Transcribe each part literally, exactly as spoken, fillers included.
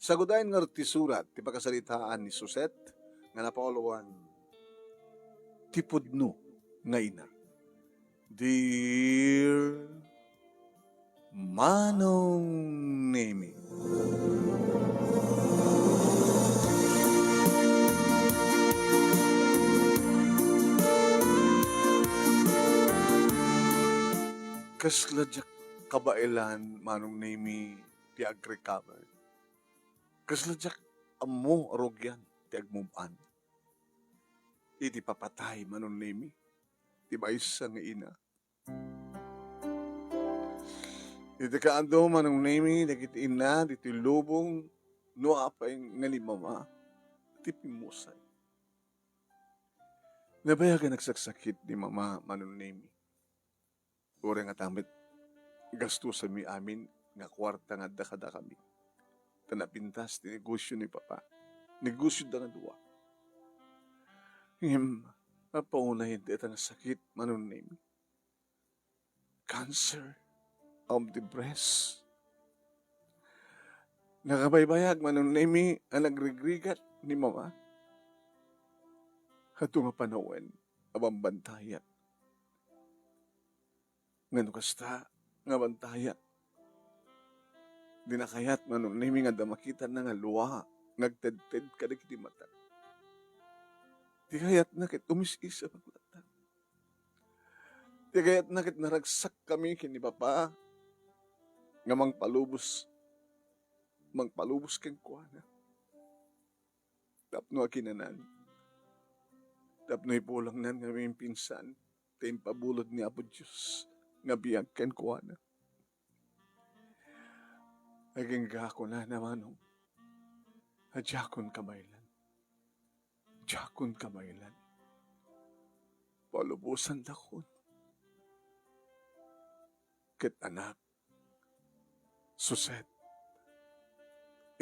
Sagudayen ngarud ti surat ti pakasaritaan ni Suset nga napauluan ti pudno nga ina. Dear Manong Nemi. Kasla diak kabaelan, Manong Nemi, ti agrecover. Kasla diak ammo a rugian ti agmub-an. Iti papatay, Manong Nemi, ti maysa nga ina. Iti kaadu, Manong Nemi, dagiti ina ditoy lubong, no apay nga ni Mama ti pimmusay. Nabayag a nagsaksakit ni Mama, Manong Nemi. Uray ngata met, gastusanmi amin nga kuarta nga adda kadakami. Ta napintas ti negosio ni Papa. Negosio da nga dua. Ngem, napaunay dayta nga sakit, Manong Nemi. Cancer of the breast. Nakabaybayag, Manong Nemi, a nagrigrigat ni Mama. Adu nga panawen a bambantayak. Nga no kasta nga bantayak, dina kayat, Manong Nemi, nga adda makitanna nga lua nga agtedted kadagiti mata. Ti kayatna ket umis-isip a latta. Ti kayatna ket naragsakkami ken ni Papa nga mangpalubos, mangpalubos kenkuana. Tapno akinanan. Tapno ipulangnan nga maminsan ti impabulod ni Apo Dios nga biag kenkuana. Agingga kunana, Manong, a diakon kabaelan. Diakon kabaelan. Palubosandakon. Ket anak, Suset,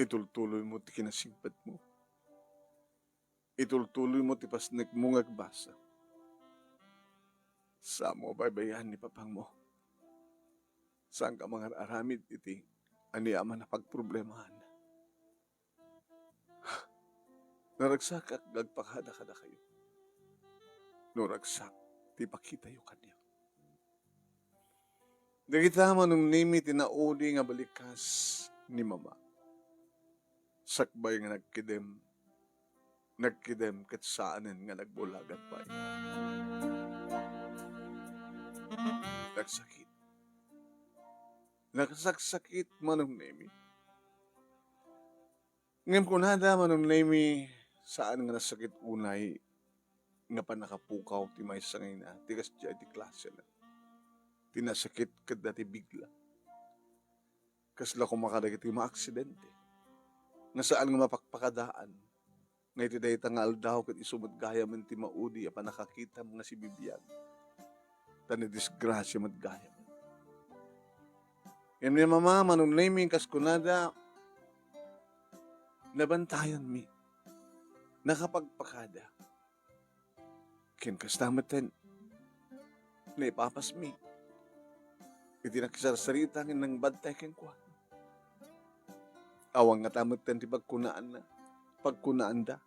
itultuloymo ti kinasingpetmo. Itultuloymo ti pasnekmo nga agbasa. Saanmo a baybay-an ni Papangmo. Saanka mangar-aramid iti aniaman a pagproblemaanna. Naragsakak nga agpakada kadakayo. No ragsak ti ipakitayo kaniak. Dagita, Manong Nemi, ti naudi nga balikas ni Mama. Sakbay nga nagkidem, nagkidem ket saanen nga nagbulag pay. Nagsakit. Nagsaksakit, Manong Nemi. Ngem kunada, Manong Nemi, saan nga nasakit unay nga pannakapukaw ti maysa nga ina, ti kasdiay ti klasena. Ti nasakit ket dati bigla. Kasla koma kadagiti maaksidente nga saan nga mapakpakadaan, nga iti dayta nga aldaw ket isu met gayamen ti maudi a pannakakitam nga sibibiag. Ta nadisgrasia met gayamen. Ngem ni Mama, Manong Nemi, kas kunada, nabantayanmi. Nakapagpakada. Ken kasta metten, naipapasmi iti nakisarsarita nga nangbantay kenkuana. Awan ngata metten ti pagkunaanna, pagkunaanda,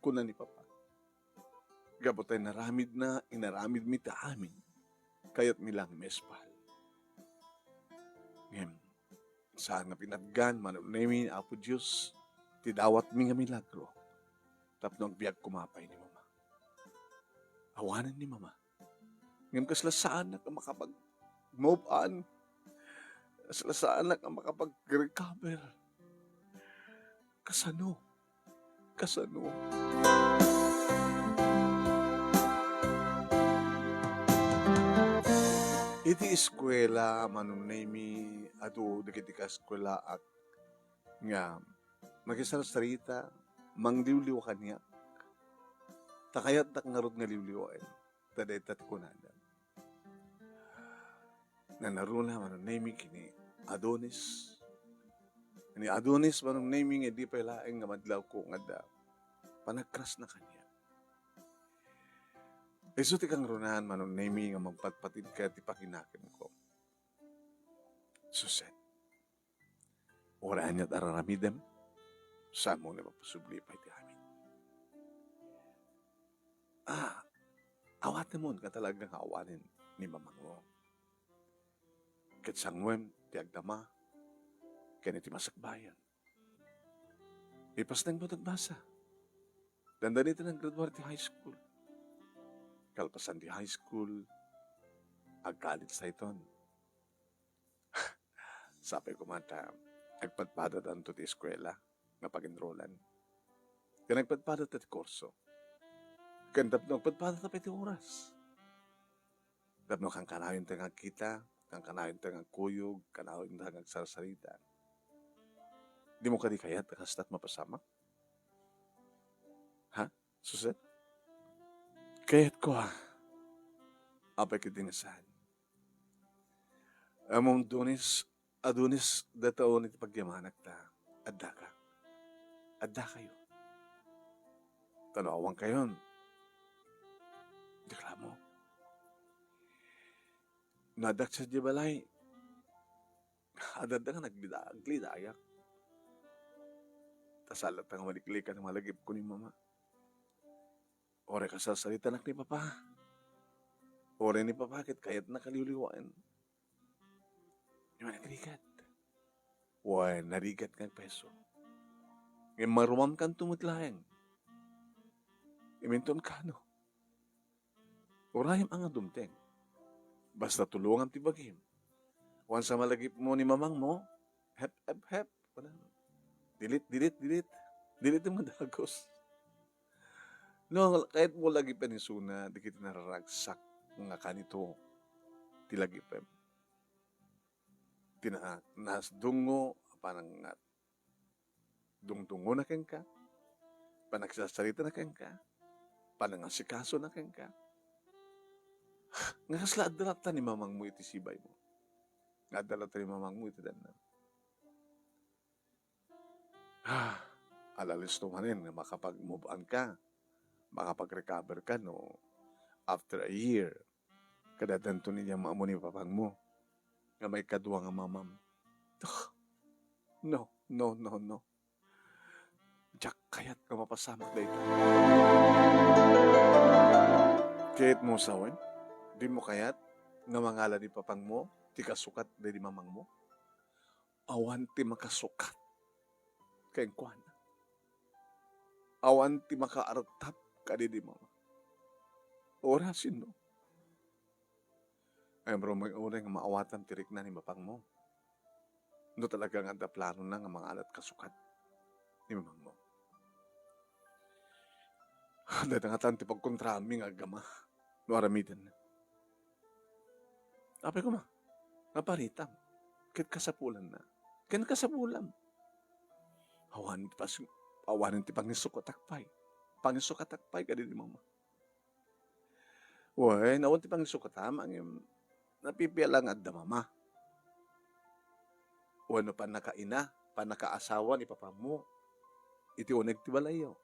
kuna ni Papa. Gapu ta inaramidna, inaramidmi ta amin. Kayatmi lang nga maespal. Ngem, saan nga pinatgan, Manong Nemi, Apo Dios, ti dawatmi nga milagro tapno agbiag koma pay ni Mama. Awanen ni Mama. Ngem kasla saanak a makapag-move on. Kasla saanak a makapag-recover. Kasano? Kasano? Iti eskuela, Manong Nemi, adu dagiti kaeskuelaak nga makisarsarita, mangliwliwa kaniak. Ta kayatdak ngarud nga liwliwaen. Ta dayta ti kunada. Nanaruna, Manong Nemi, ken ni Adonis. Ni Adonis, Manong Nemi, nga di pay laeng nga madlawko nga adda panagkrasna kaniak. Isu ti kangrunaan, Manong Nemi, nga mangpatpatibka ti pakinakemko. Suset. Uray aniat a raramidem, Saanmo nga maposibli pay ti amin. Ah, awatemon nga talaga nga awanen ni mamangmo. Ket sangoem ti agdama ken iti masakbayan. Ipasnengmo ti agbasa. Dandani ti naggraduar ti high school. Kalpasan ti high school, ag-college dayton. Sapay koma ta agpadpadatanto ti eskuela nga pag-enrolan. Ken agpadpadata ti kurso. Ken tapno agpadpadata pay ti oras. Tapno kankanayon ta nga agkita, kankanayon ta nga agkuyog, kankanayon ta nga agsarsarita. Dimo kadi kayat a kasta ti mapasamak? Ha? Suset? Kayatko, ha? Apay ket di nga saan. Ammom, Donis, Adonis, dataon iti pagyamanak ta addaka. Addakayo. Ta no awankayon, di reklamo. No addak sadiay balay, adda nga naglida-, aglidayak. Ta saan latta nga maliklikan ti malagipko ni mama. Uray kasarsaritanak ni papa. Uray ni papa ket kayatna kaliwliwaen. Di man nagrigat. Wen, narigat nga peso. Ngem marumamkanto met laeng. Iminton kano. Urayem a nga dumteng. Basta tulongam ti bagim. Wen sa malagipmo ni mamangmo, hep, hep, hep. Wala. Delete, delete, delete. Delete mo dagus. No, kayatmo lagipen isuna, dagiti nararagsak nga kanito ti lagipem. Ti na-, nasdungngo, apan nga dungdungngona kenka, panagsarsarita na kenka, panangasikasona kenka. Nga kasla adda latta ni mamangmo iti sibaymo. Nga adda latta ni mamangmo iti dannam. Ah, alalisto manen nga makapag-move on ka, makapag-recover ka no after a year. Kada danto ni ammo ni papangmo nga maikadua nga mamam. No, no, no, no. Diak kayat nga mapasamak dayta. Kayatmo sawen? Dimo kayat nga mangala ni papangmo ti kasukat daydi mamangmo? Awan ti makasukat kenkuana. Awan ti makaartap kadaydi mama. Ora sino? Ay, bro, may uray nga maawatam ti rikna ni mapangmo. No talaga nga adda planona nga mangalat kasukat ni mamangmo. Dayta nga tan ti pagkontraanmi nga agama no aramiden. Apay koma, naparitam, ket kasapulanna, ken kasapulam. Awan ti pas-, awanen ti pangisukatak pay. Pangisukatak pay kadaydi mama. Wen, awan ti pangisukatam, ngem napipiala nga adda mama. Wenno pannakaina, pannakaasawa ni papammo iti uneg ti balayyo.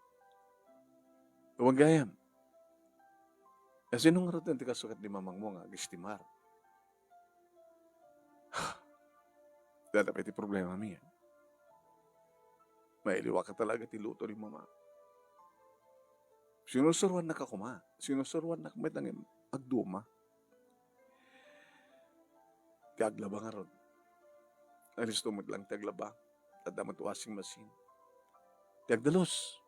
Wen gayam, sino ngarud ti kasukat ni mamangmo nga agestimar? Dayta pay ti problemami, eh. Mailiwaka talaga ti luto ni mama. Sinusuroannaka koma. Sinusuroannak met ngem agduma. Ti aglaba ngarud. Alisto met lang ti aglaba. Adda met washing machine. Ti agdalus.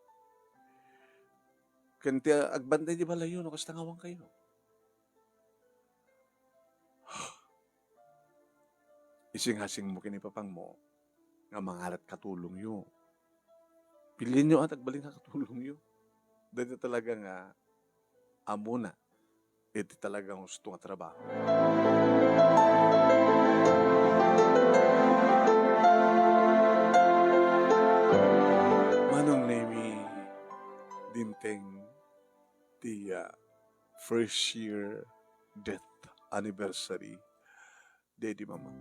Ken ti agbantay ti balayyo no kasta nga awankayo. Isingasingmo ken ni papangmo nga mangalat katulongyo. Pilienyo a ti agbalin nga katulongyo. Dayta talaga nga ammona iti talaga nga husto nga trabaho. Manong Nemi, dimteng ti, ah, first year death anniversary daydi mama.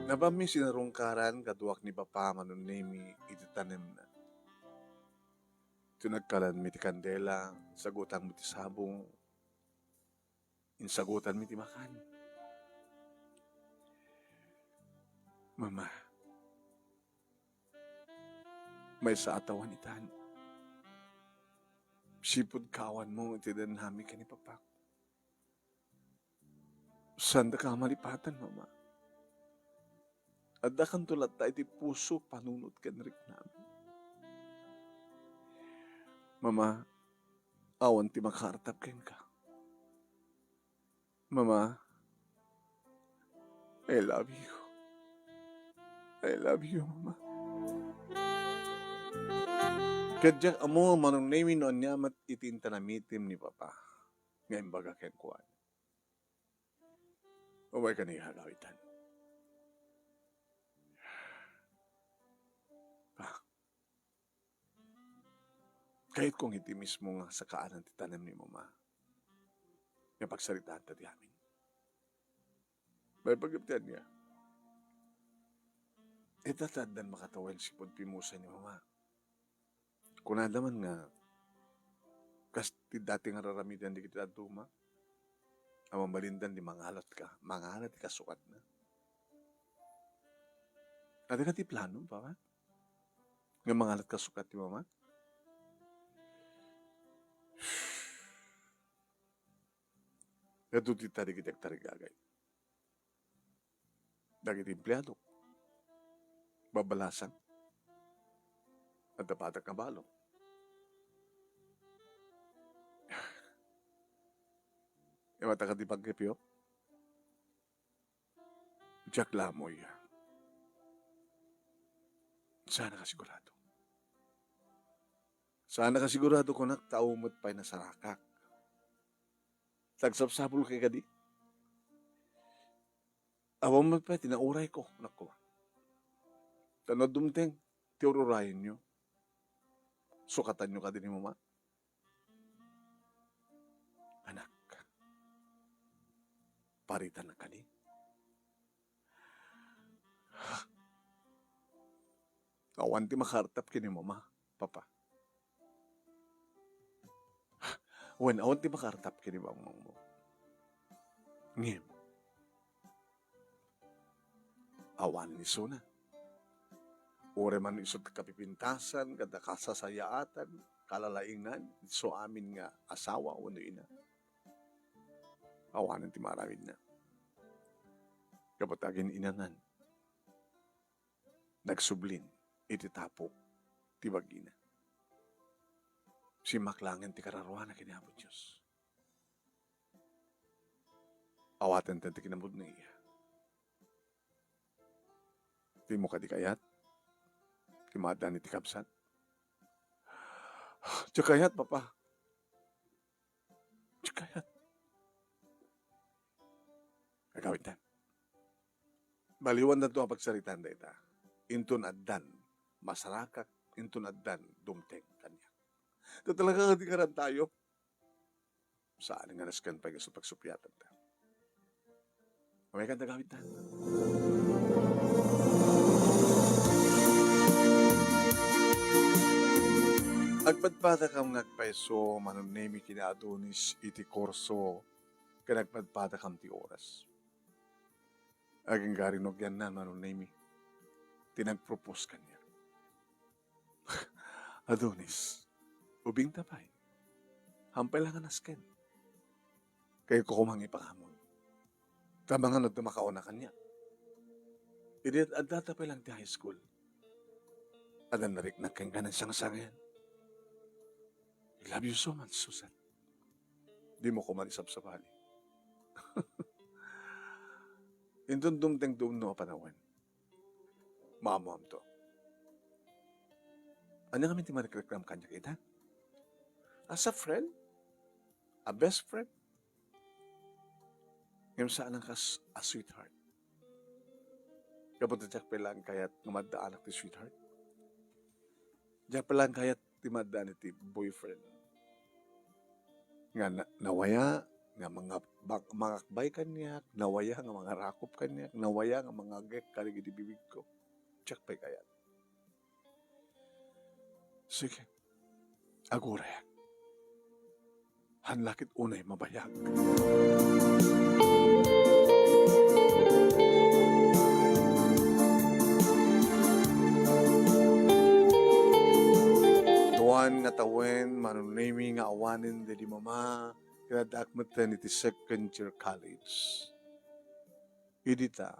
Napanmi sinarungkaran kaduak ni Papa Manong Nemi iti tanemna. Tinagkalanmi ti kandela, insagutanmi ti sabong, insagutanmi ti makan. Mama, maysa a tawen itan. Sipud kaawanmo iti dennami ken ni Papak. Saandaka a malipatan, Mama. Addakanto latta iti puso, panunot ken riknam. Mama, awan ti makaartap kenka. Mama, I love you. I love you, Mama. Ket diak ammo, Manong Nemy, no ania met iti intanamitem ni Papa nga imbaga kenkuana. Umayka ni agawitan. Pa, kayatko nga iti mismo nga sakaanan ti tanem ni Mama nga pagsaritaanta ti amin. Baybag ti ania. Ita ti addan makatawen sipud pimusay ni Mama. Kunada man nga, kas ti dati nga raramidan dagiti dadduma, a mabalindan di mangalat ka, mangalat ti kasukatna. Adda ka ti plano, Papa? Nga mangalat ka sukat ti Mama? Adu ti tadi iti agtarigagay. Dagiti empleado, babbalasang, adda padak nga balo. Iwata ka di pagkipyo? Diak la ammoy. Saan a kasigurado? Saan a kasigurado kunak, ta awan met pay nasarakak. Tagsapsapulka kadi? Awan met pay ti naurayko, nakko. Ta no dumteng ti ururayenyo, sukatanyo kadi ni Mama. Anak, paritanak kadi? Awan ti makaartap ken ni Mama, Papa. Wen, awan ti makaartap ken ni mangmangmo. Ngem, awanen isuna. Uray man isu ti kapipintasan, kadda kasasayaatan, kalalaingan, isu amin nga asawa wenno ina. Awanen ti maaramidna. Gapu ta agin-inanan, nagsublin iti tapok ti bagina. Simmaklangen ti kararuana ken ni Apo Dios. Awaten ti kinapudno iya. Dimo kadi kayat ti maaddaan iti kabsat? Diak kayat, Papa. Diak kayat. Agawidtan. Baliwan daytoy a pagsaritaan dayta. Inton addan masarakak, inton addan dumteng kaniak. Ta talaga, kadi karan tayo. Saan nga nasken pay nga su-, pagsuppiatanta. Umaykan ta agawidtan. Agpadpadakam nga agpayso, Manong Nemy, ken ni Adonis iti kurso ken agpadpadakam ti oras. Agingga rinugianna, Manong Nemy, ti nagpropose kaniak. Adonis, ubingta pay. Hampay la nga nasken. Kayatko koma nga ipangamon. Ta mangan adda makauna kaniak. Idi addata pay lang ti high school, adda nariknak kenka nagsangsangen. I love you so much, Susan. Dimo koma isabsabali. Inton dumteng ti umno a panawen, maammoamto. Ania ngamin ti marikriknam kaniak ita? As a friend? A best friend? Ngem saan a kas a sweetheart. Gapu ta diak pay laeng kayat nga maaddaanak ti sweetheart. Diak pay laeng kayat ti maaddaan iti boyfriend. Nga na-, nawaya nga mangap-, bak-, mangakbay kaniak, nawaya nga mangarakop kaniak, nawaya nga mangagek kadagiti bibigko. Diak pay kayat. Sige, agurek. Haan la ket unay mabayag. natawen, Manong Nemy, nga awanen daydi mama, ket addaak metten iti second year college. Idi ta,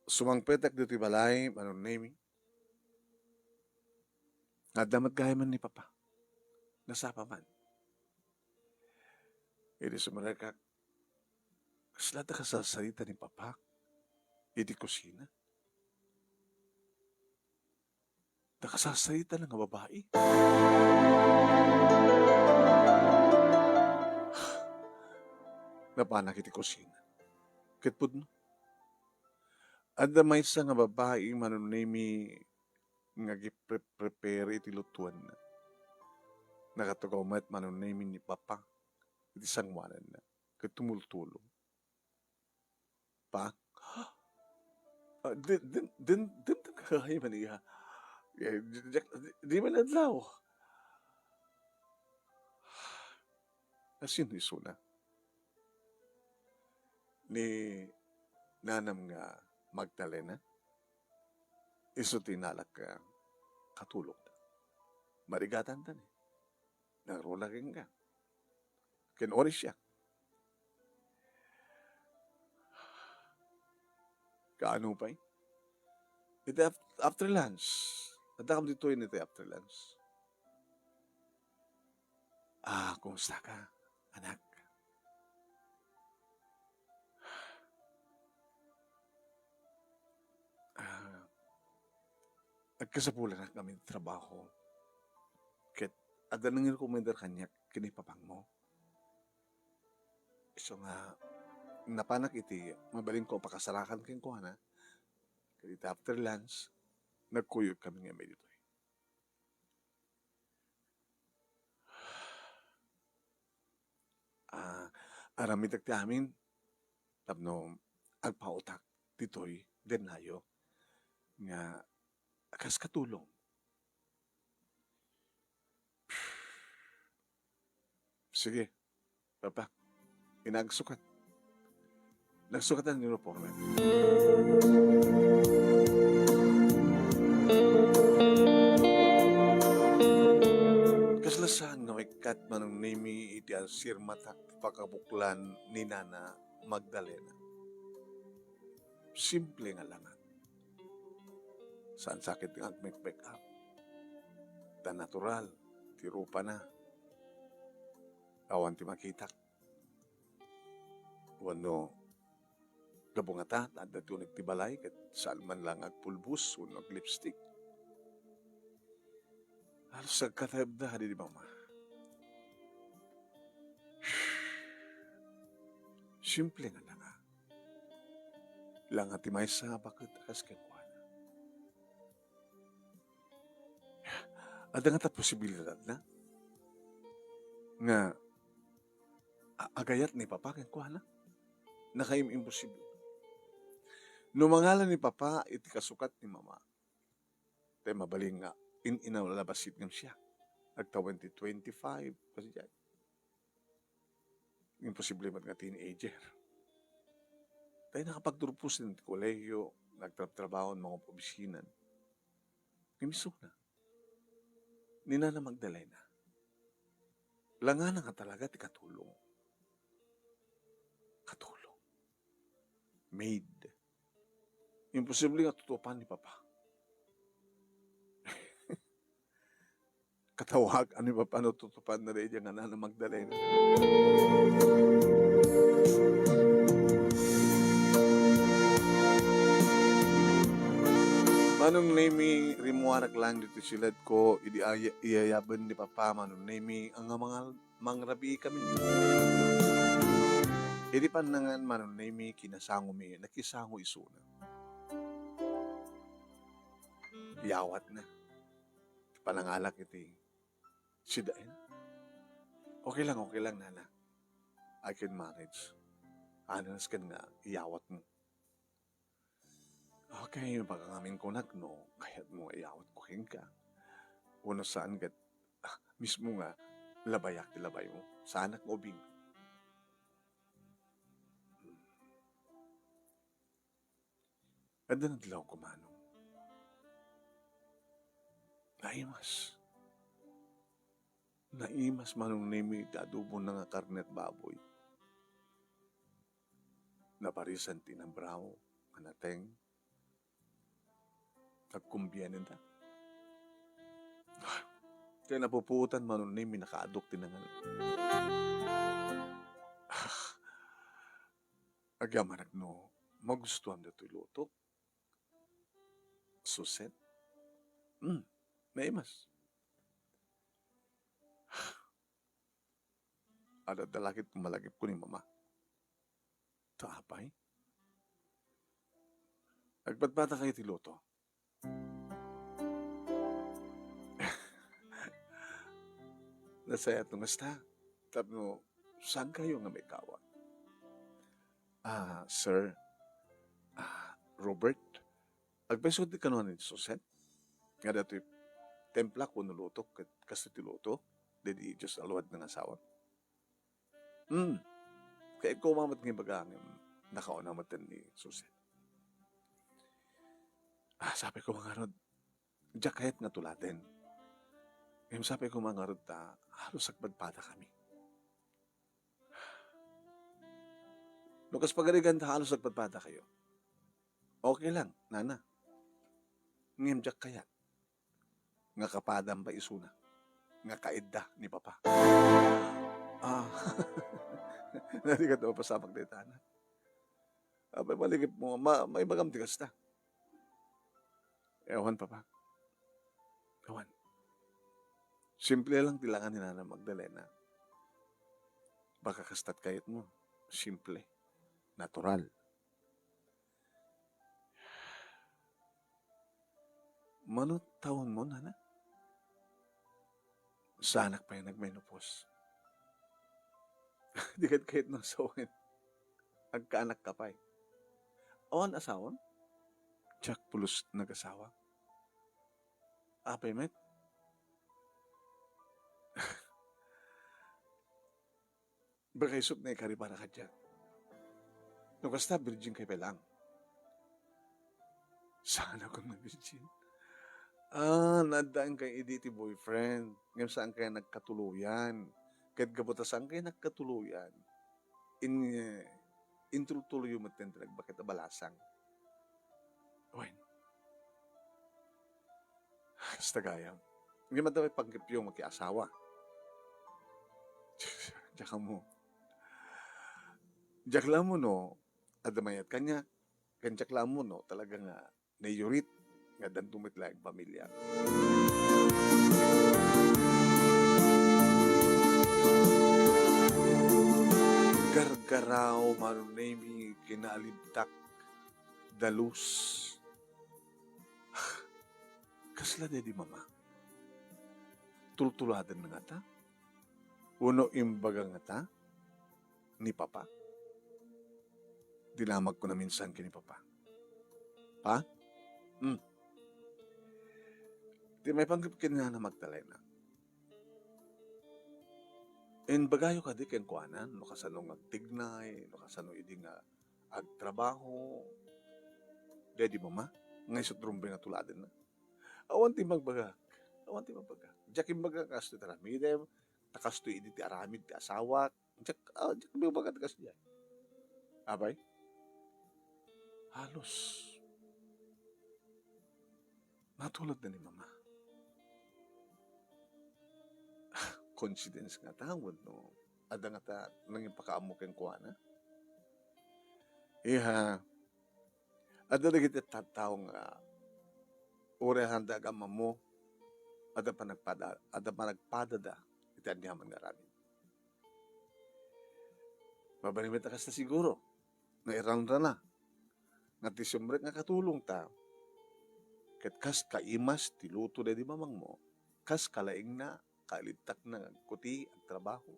sumangpetek ditoy balay, Manong Nemy, nga adda met gayam ni Papa. Nasapa man. Idi sumrekak, kasla adda kasarsarita ni Papa iti kusina. Adda kasarsarita nga babai. Napanak iti kusina. Ket pudno. Adda maysa nga babai, Manong Nemy, nga agipre-prepare iti lutoenna. Nakatugaw met, Manong Nemy, ni Papa iti sangoananna ket tumultulo. Pa? Ah, din, din, din, din, din, kakahiman iya. Eh, di, di, di man adlaw. Asino isuna? Ni nanam nga Magdalena? Isu ti inalak nga katulongda. Marigatanta ni. Nangruna kenka. Ken-ori siak. Kaano pay? Iti af-, after lunch. Addakam ditoy iti after lunch. Ah, kumusta ka, anak? Ah, agkasapulanak ngamin ti trabaho. Ket adda nangrekomendar kaniak ken ni papangmo. Isu nga, napanak iti mabalinko a pakasarakan kenkuana. Ket iti after lunch, nagkuyogkami nga immay ditoy. Ah, aramidek ti amin tapno agpaotak ditoy dennayo nga kas katulong. Sige, Papa, inagsukat. Nagsukatan ni uniforme. Kasla saan nga maikkat, Manong Nemy, iti asirmatak ti pakabuklan ni Nana Magdalena. Simple nga langat. Saan sakit nga agmek-make up. Ta natural ti rupana. Awan ti makitak. Wenno, gabungata, ta adda ti uneg ti balay, ket saan man la nga agpulbos wenno aglipstick. Halos agkatayabda daydi mama. Simple nga langa. Langa ti maysa a baket a kas kenkuana. Adda ngata posibilidad na nga a-, agayat ni Papa kenkuana? Nakaim-imposible. No mangala ni Papa iti kasukat ni Mama, tay mabalin nga in-, inawala bassit ngem siak. Agtawen ti twenty-five, kasdiay. Imposible met nga teenager. Tay nakapagturpos ti kolehiyo, nagtrabtrabaho, mangop-obisinan. Ngem isuna, ni Nana Magdalena, langana nga talaga ti katulong. Katulong. Maid. Imposible nga tutupan ni Papa. Katawag, ano ba, paano tutupan na rin yung nga Nana Magdalena? Manong Nemy, rimmuarak lang ditoy silad ko, idi ay-, iyayaben ni Papa, Manong Nemy, ang mga mangrabii kami. Idi pannangan, Manong Nemy, kinasango mi, nakisango isuna. Iyawat na. Panangalak iti sidaen. Okay lang, okay lang, Nana. I can manage. Anas ken nga iyawat mo. Okay, baka ngamin kunak no, kayat mo nga iyawat ko kenka. Uno saan ket, ah, mismo nga labayak ti labay mo. Saanak nga ubing. Adda nadlaw ko, Manong. Naimas. Naimas, Manong Nemi, ti adobona nga karne ket baboy. Naparisan ti inabraw nga nateng. Agkumbianenta. Ket napupuotan, Manong Nemi, nakaadok ti nangan. Agyamanak no magustuam datoy lutok. Suset? Hmm, naimas. Adda la ket malagipko ni Mama. Ta apay? Agpadpadakayo ti luto. Nasayaat no kasta. Tapno saankayo nga maikawan. Ah, sir, ah, Robert, agpayso ti kano ni Suset? Nga datoy templak wenno lutok ket kastoy ti luto, daydi Dios a luad nga asawa. Hmm. Kayatko met nga ibaga ngem nakauna met ni Suset. Ah, sapay koma ngarud, diak kayat nga tuladen. Ngem sapay koma ngarud ta halos agpadpadakami. No kas pagarigan ta halos agpadpadakayo, okay lang, nana. Ngem diak kayat nga kapadam pay isuna nga kaidda ni Papa. Ah, narigat na mapasamak dayta, anak. Apay malagipmo, ma-, maibagam ti kasta? Ewan, Papa. Ewan. Simple lang ti langan ni Nana Magdalena. Baka kasta't kayatmo. Simple. Natural. Mano tawenmo, Nana? Saanak pay nagmenopause. Di ket kayatmo asawen. Agkaanakka pay. Awan asawam? Diak pulos nagasawa. Apay met? Baka isut' nga ikaribara kadiak. No kasta, birgin kay pay lang. Saan ako nga virgin? Ah, naaddaen kay idi ti boyfriend. Ngem saan kay nagkatuloyan. Ket gapu ta saan kay nagkatuloyan, in-, intultuloyo met ti nagbaket a balasang. Wen. Kasta gayam. Ngem adda pay panggepyo makiasawa. Diak ammo. Diak la ammo no adda mayat kaniak, ken diak la ammo no talaga nga nayurit nga addanto met laeng pamilia. Gargaraw, Manong Nemi, kinaalibtak, dalus. Kasla daydi Mama? Tultuladen ngata? Wenno imbaga ngata ni Papa? Dinamagko naminsan ken ni Papa. Pa? Hmm. Ti maipanggep ken ni Nana Magdalena. Imbagayo kadi kenkuana no kasano nga agtignay, no kasano idi nga agtrabaho. Daydi Mama, nga isut' rumbeng a tuladenna. Awan ti magbagak. Awan ti magbagak. Diak imbaga kastoy ti aramidem, ta kastoy idi ti aramid ti asawak. Diak, ah, diak imbaga ti kastoy. Apay? Halos natulad na ni Mama. Coincidence ngata wenno adda ngata nangipakaammo kenkuana? Iha, adda dagiti tattao nga uray sanda agamammo, adda panagpada-, adda panagpadada iti aniaman nga aramid. Mabalin met a kasta siguro, nairanrana nga ti siumrek nga katulongta, ket kas kaimas ti luto daydi mamangmo, kas kalaingna, kaalibtakna nga agkuti, agtrabaho.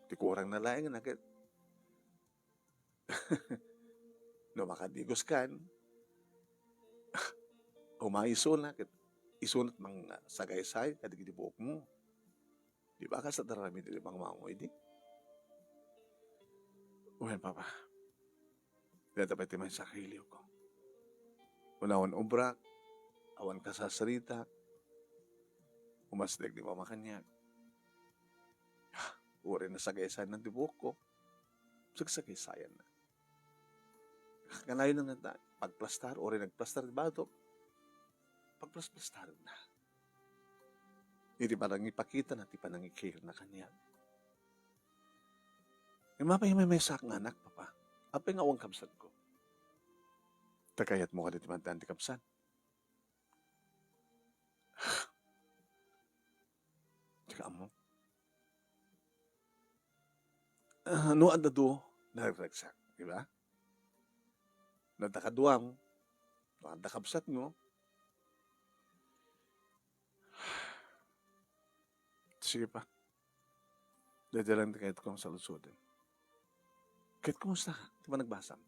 Ti kurangna laeng na ket no makadigoskan, umayos isuna, ket isunat mangsagaysay kadagiti buokmo. Di ba, kasta ti aramid ti mamangmo idi? Wen, Papa. Dayta pay ti maisakiliwko. Awan obrak, awan kasasaritak, umasdek ni Mama kaniak. Uray nasagaysayan ti buokko, sagsagaysayanna. Kanayon nga ta, pagplastar, uray nagplastar ti batok, pagplasplastarenna. Iti panangipakitana ti panangikirna kaniak. Mapay maymaysaak nga anak, Papa. Apay nga awan kabsatko? Ta kayatmo kadi ti maddaan ti kabsat? Dika ammo. Ah, no adda duo, naragragsak, di ba? No adda kaduam, no adda kabsatmo. Sige pa. Dayta lang ti kayatko nga saludsodem. Ket kumusta ti panagbasam?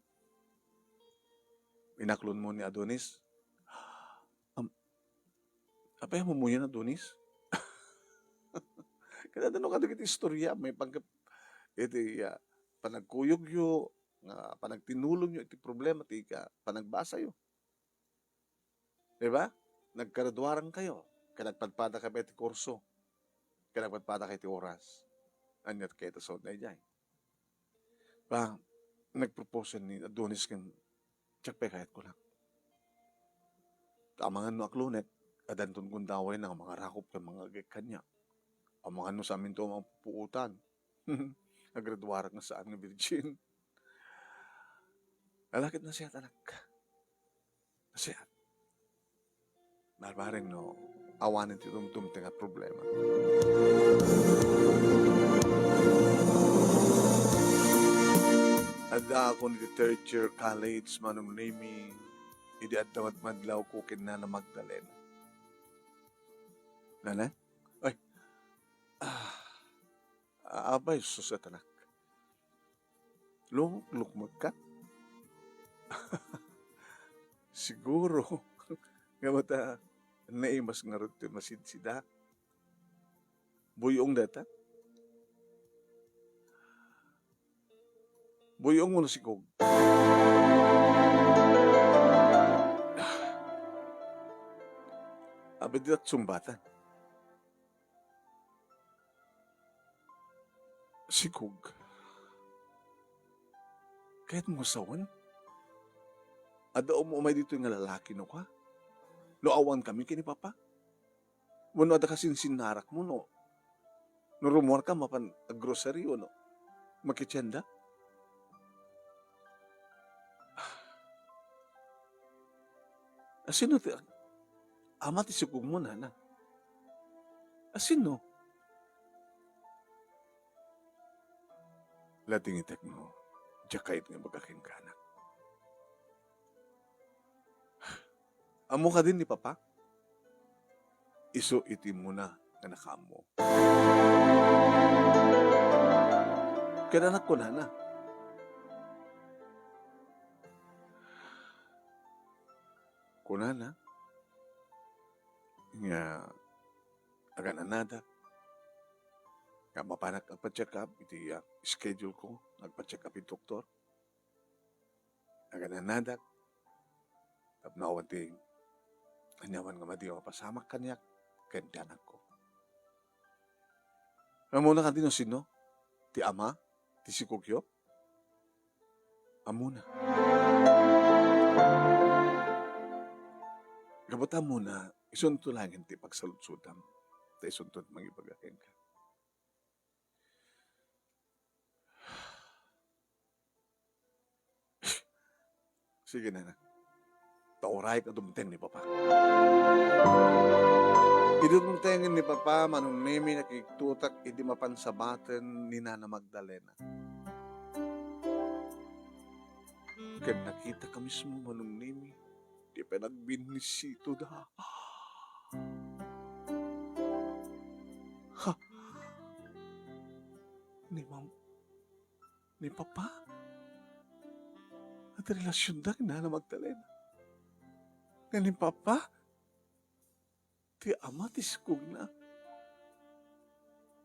Inaklonmo ni Adonis? Am-, apay a mumuyan, Adonis? Kada no kadagiti istorya, maipanggep iti, ah, panagkuyogyo, nga panagtinulongyo iti problema ti ka-, panagbasayo. Di ba? Naggraduarankayo, ket nagpadpadakayo iti kurso, ket nagpadpadakayo iti oras. Ania ti kayatmo a sawen daydiay? Ba, nagpropose ni Adonis ken, "Diak pay kayat," kunak. Ta amangan no aklonek, addanton gundawayna nga mangarakop ken mangagek kaniak. Amangan no saaminto a mapupuotan. Agraduarak nga saan nga virgin. Ala ket nasayaat, anak. Nasayaat. Barbareng no awanen ti dumdumteng a problema. Addaakon iti third year college, Manong Nemy, idi adda madmadlawko ken Nana Magdalena. Nana? Ay. Ah. Apay, sus, anak. Luk-, lukmekka? Siguro. Nga mata, naimas ngarud ti masidsida. Buy-ong dayta? Buy-ong wenno sikog? Apay, diak sungbatan. Sikog. Kayatmo a sawen? Adda umay ditoy nga lalaki no ka? No awan kami ken ni Papa? Wenno adda kasinsinnarakmo no, no rummuarka mapan aggrocery wenno makitienda? Asino ti ama ti sikogmo, Nana? Asino? Latingitek no diak kayat nga ibaga kenka, anak. Ammo kadin ni Papa? Isu iti immuna nga nakaammo. Ket anak, kunana, kunana nga agan-anadak nga mapanak agpa-check up iti, ah, schedule ko, agpa-check up iti doktor. Agan-anadak tapno awan ti aniaman nga madi a mapasamak kaniak ken ti anakko. Ammona kadi no sino ti ama ti sikogyo? Ammona. Gapu ta ammona, isunto laengen ti pagsaludsodam, ta isunto ti mangibaga kenka. Sige, Nana. Ta uray a dumteng ni Papa. Idi dumtengen ni Papa, Manong Nemy, nakigtutak idi mapan sabaten ni Nana Magdalena. Ket nakitak a mismo, Manong Nemy, ti panagbinisita da. Ha? Ni Mam-, ni Papa? Adda relasionda ken Nana Magdalena? Nga ni Papa ti ama ti sikogna?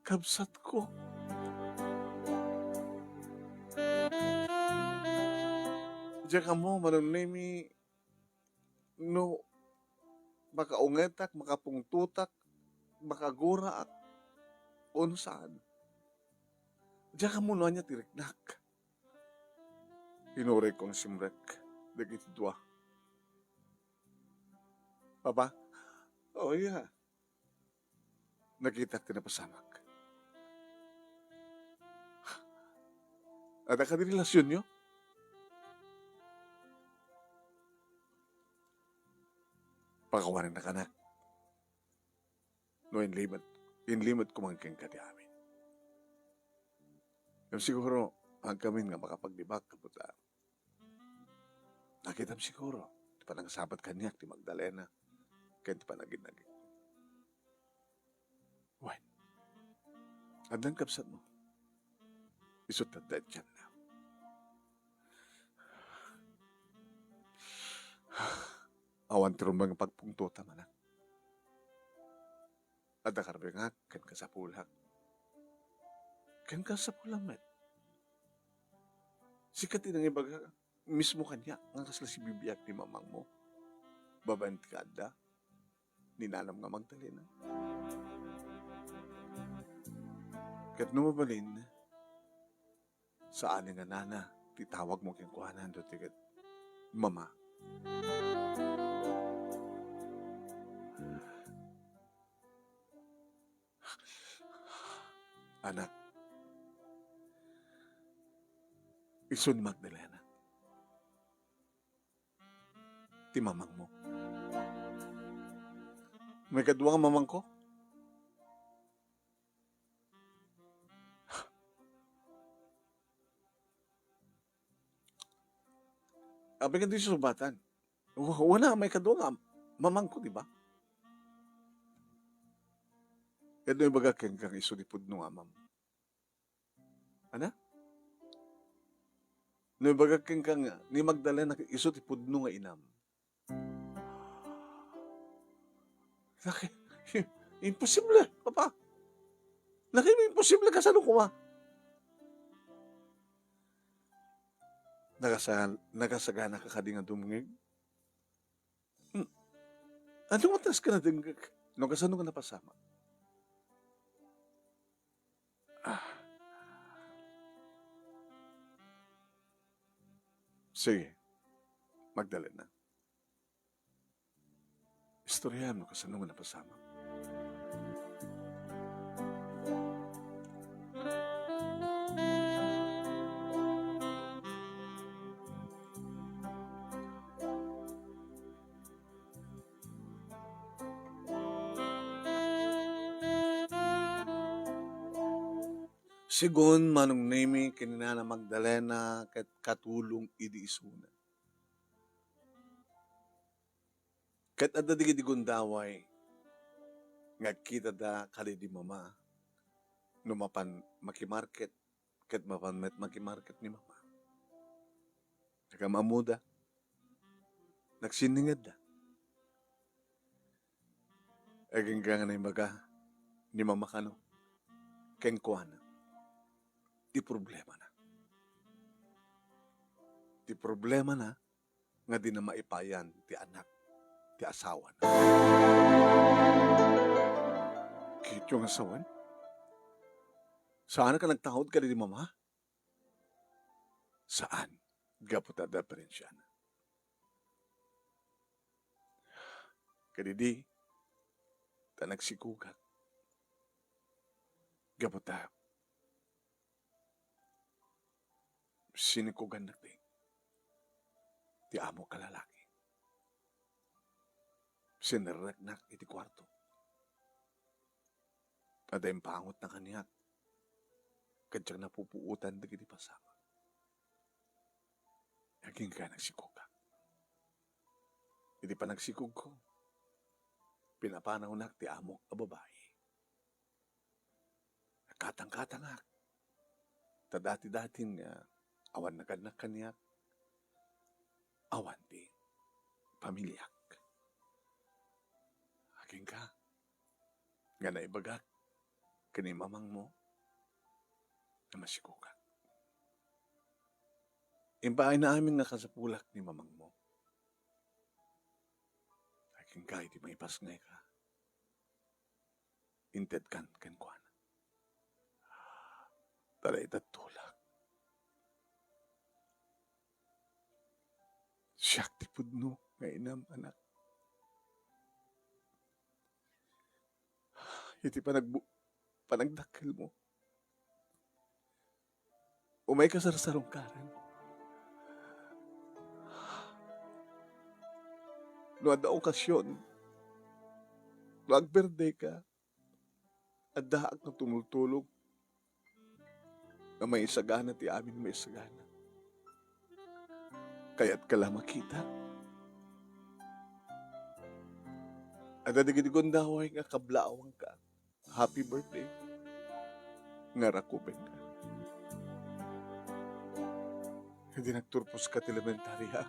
Kabsatko. Diak ammo, Manong Nemy, no makaungetak, makapungtotak, makagurak, o no saan. Diak ammo no ania ti riknak. Inurayko nga simrek dagiti dua. Papa? Oh, yeah. Nakitak ti napasamak. Adda kadi relasionyo? Pakawanennak, anak. No inlimut, inlimut ko man kenka ti amin. Ngem siguro, agkamin nga makapaglibak, kaputa. Nakitam siguro ti panangasabat kaniak ti Magdalena ken ti panagin-agik. Wen, addan kabsatmo. Isu ti adda iti tianna. Awan ti rumbeng nga pagpungtotam, anak. Adda karbengak ken kasapulak. Ken kasapulak met. Sika ti nangibaga mismo kaniak nga kasla sibibiag ni mamangmo babaen ti kaadda ni nanam nga Magdalena. Ket no mabalin, saan nga nana ti tawagmo kenkuana, no di ket mama. Anak, isu ni Magdalena ti mamangmo. Maikadua nga mamangko? Apay nga di susubbatan? Wa-, wana, maikadua nga mamangko, di ba? Ket no ibaga kenka nga isu ti pudno nga amam. Ana? No ibaga kenka nga ni Magdalena isu ti pudno nga inam. Naki-, imposible, papa. Naki-, imposible, kasano koma? Nakasa-, nakasagana ka kadi nga dumngeg? Hmm. Adu nga adda ka nadengngeg? No kasano nga napasamak? Ah. Sige. Magdalena. Istoryaem no kasano nga napasamak. Segun Manong Nemy ken ni Nana Magdalena ket katulong idi isuna. Ket adda dagiti gundaway nga agkitada kadaydi mama no mapan makimarket, ket mapan met makimarket ni mama. Nagam-ammoda, nagsinningedda. Agingga nga naibaga ni mama kano kenkuana ti problemana. Ti problemana nga dina maipayan ti anak ti asawana. Kityo nga sawen? Saan ka nagtaud kadaydi mama? Saan, gapu ta diferensiana. Kadidi, ta nagsikugak. Gapu ta sinikugannak ti, ti amok a lalaki. Sinerreknak iti kuarto. Adda impangotna kaniak, ket diak napupuotan dagiti pasamak. Agingga nagsikugak. Iti panagsikugko, pinapanawnak ti amok a babai. Nagkatangkatangak. Ta dati-datin nga awan nagannak kaniak, awan ti pamiliak. Agingga nga naibagak ken ni mamangmo nga masikugak. Impaayna amin nga kasapulak ni mamangmo. Inkay ti maipasngayka. Intedkan kenkuana. Ta dayta tulak. Siak ti pudno nga inam, anak. Iti panagbu-, panagdakkelmo, umayka sarsarungkaran. No adda okasion, no agbirdayka, addaak nga tumultulog nga maisagana ti amin maisagana. Kayatka la makita? Adda dagiti gundaway nga kablaawangka. Happy birthday. Nga rakupenka. Idi nagturposka ti elementaria,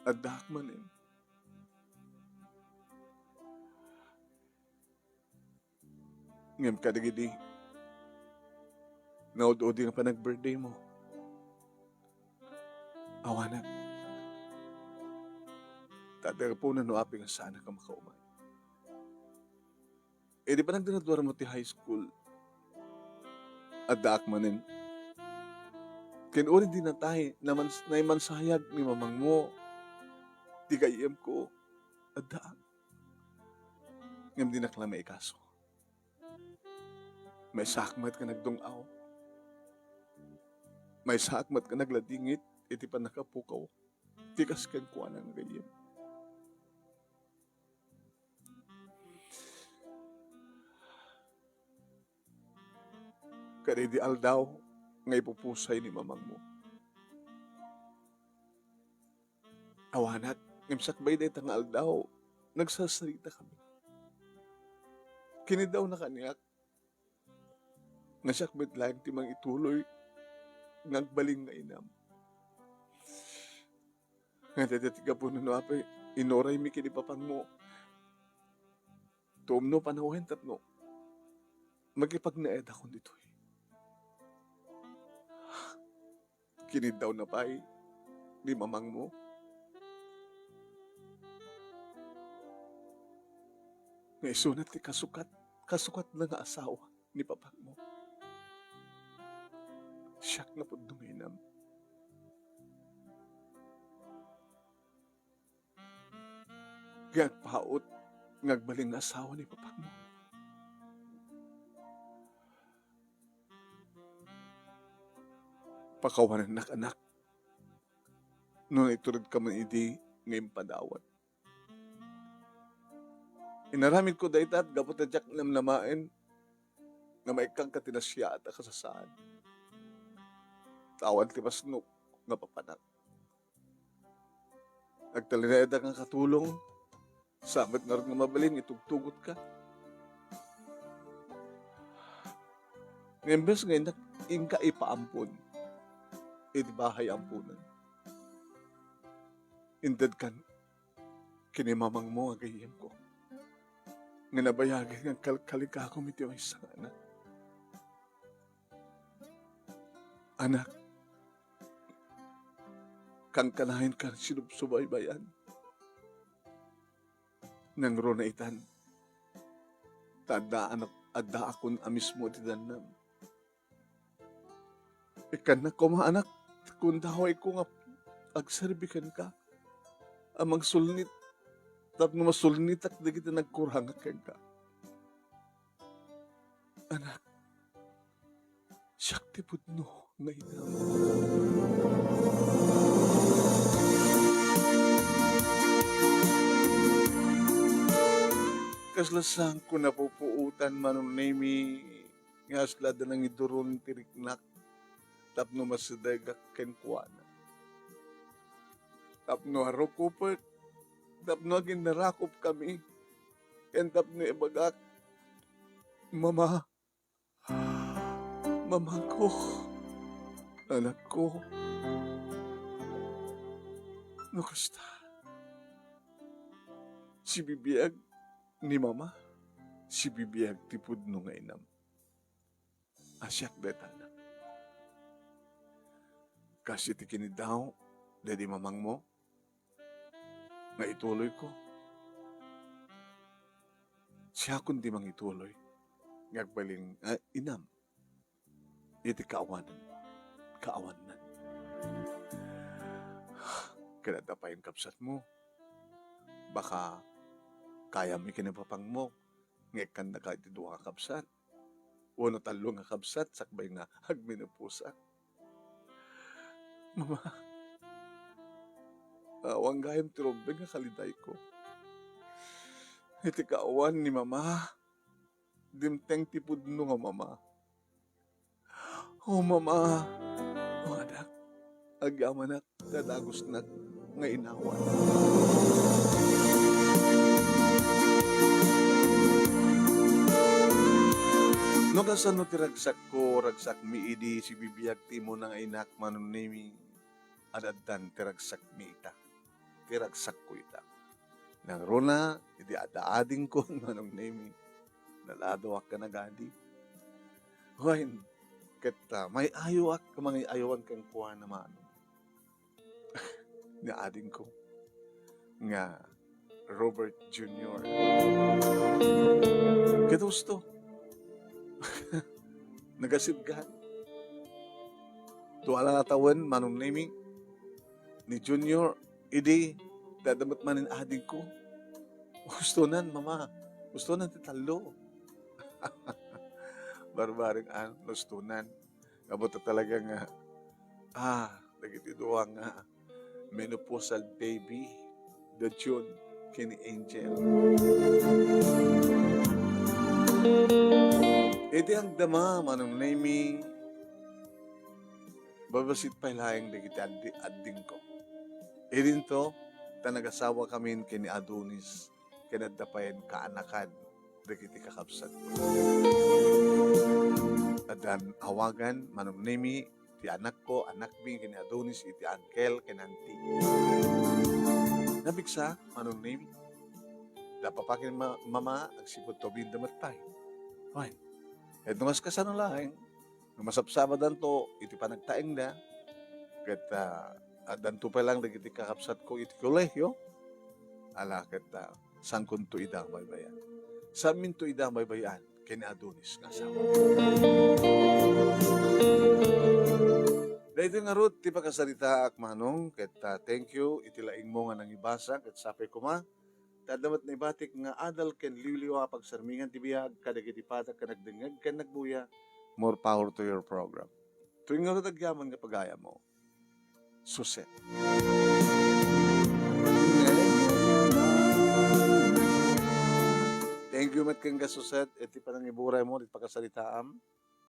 addaak manen. Ngem kadagidi naud-udi nga panag-birthday mo, awanak. Ta adda gapunan no apay nga saannak a makaumay. Idi panaggraduar mo ti high school, addaak manen. Ken uray di natay, naman-, naimansayag ni mamangmo ti gayyemko, addaak. Ngem dinak la maikaso. Maysaak met nga nagdung-aw. Maysaak met nga nagladingit iti pannakapukaw ti kas kenkuana nga gayyem. Kadaydi aldaw nga ipupusay ni mamangmo. Awanak, ngem sakbay dayta nga aldaw, nagsarsaritakami. Kiniddawna kaniak nga siak met laeng ti mangituloy nga agbalin nga inam. Ngem dayta ti gapuna no apay inuraymi ken ni papangmo. Tuom no panawen tapno makipagnaedakon ditoy. Kiniddawna pay ni mamangmo nga isuna ti kasukat, kasukatna nga asawa ni papangmo. Siak nga pudno nga inam. Nga agpaut nga agbalin nga asawa ni papangmo. Pakawanennak, anak, no naituredka man idi nga impadawat. Inaramidko dayta gapu ta diak namnamaen nga maikkanka ti nasayaat a kasasaan. Ta awan ti pasnok nga papanak. Nagtalinaedak nga katulong, sa met ngarud nga mabalin, itugtugotka. Nga imbes nga innak-, inka ipaampon iti bahay amponan, intedkan ken ni mamangmo nga gayyemko, nga nabayagen nga kalkalikakom iti maysa nga anak. Anak, kankanayon ka sinubsubaybayan. Nangruna itan, ta adda anak, addaakon a mismo ti dannam. Ikkannak koma, anak, ti gundawayko nga agserbi kenka a mangsulnit tapno masulnitak dagiti nagkurangak kenka. Anak, siak ti pudno nga inam. Kasla saanko napupuotan, Mano Nemi, nga kasla adda nangiduron ti riknak tapno masidegak kenkuana. Tapno arukupek, tapno aginnarakupkami, ken tapno ibagak, Mama, Mamangko, anakko, no kasta, sibibiag ni Mama, sibibiag ti pudno nga inam. A siak dayta, anak. Kas iti kiniddaw daydi mamangmo, nga ituloyko Siakon ti mangituloy nga agbalin nga inam iti kaawan, kaawannan. Ket adda pay kabsatmo. Baka kayam ikinapapangmo nga ikkannaka iti dua nga kabsat wenno tallo nga kabsat sakbay nga agmenopausa. Mama, awan gayam ti rumbeng nga kalidayko. Iti kaawan ni Mama, dimteng ti pudno nga mama. O Mama, o anak, agyamanak ta dagusnak nga inawan. No kasano ti ragsakko, ragsakmi idi sibibiag ti imuna nga inak, Manong Nemi, ad-addan ti ragsakmi ita. Ti ragsakko ita. Nangruna, idi adda adingko, Manong Nemi, nalado ak a nagadi. Wen, ket, ah, may-ayoak, mangay-ayoan kenkuana, Manong. Ni adingko nga Robert Junior. Ket husto. Nagasibgan. Dua la a tawen, Manong Nemi, ni Junior, idi adda met manen adingko. Hustonan, Mama. Hustonan ti tallo. Barbareng Ann, hustonan. Apo ta talaga nga, ah, dagiti dua nga menopausal baby, da June ken ni Angel. Idi agdama, Manong Nemi, babassit pay laeng dagiti addi-, addingko. Idinto, ta nagasawakamin ken ni Adonis, ken adda payen kaanakan dagiti kakabsatko. Addan awagan, Manong Nemi, ti anakko, anakmi, ken ni Adonis iti uncle ken auntie. Napigsa, Manong Nemi. Napapakit ni ma-, Mama, agsipud ta ubingda met pay. Wen, ket no kas-, kasano laeng, no masabsabadanto iti panagtaengda, ket, ah, addanto pay laeng dagiti kakabsatko iti kolehio, ala, ket, ah, saankonto ida baybay-an. Saanminto ida baybay-an ken ni Adonis nga asawa. Daytoy ngarud ti pakasaritaak, Manong, ket, ah, thank you iti laingmo nga nangibasa, ket sapay koma, ta adda met naibatik nga adal ken liwliwa a pagsarmingan ti biag kadagiti padak nga nagdengngeg ken nagbuya. More power to your program. Daytoy ngarud agyaman nga pagayammo, Suset. Thank you met kenka, Suset, iti panangiburaymo, iti pakasaritaam.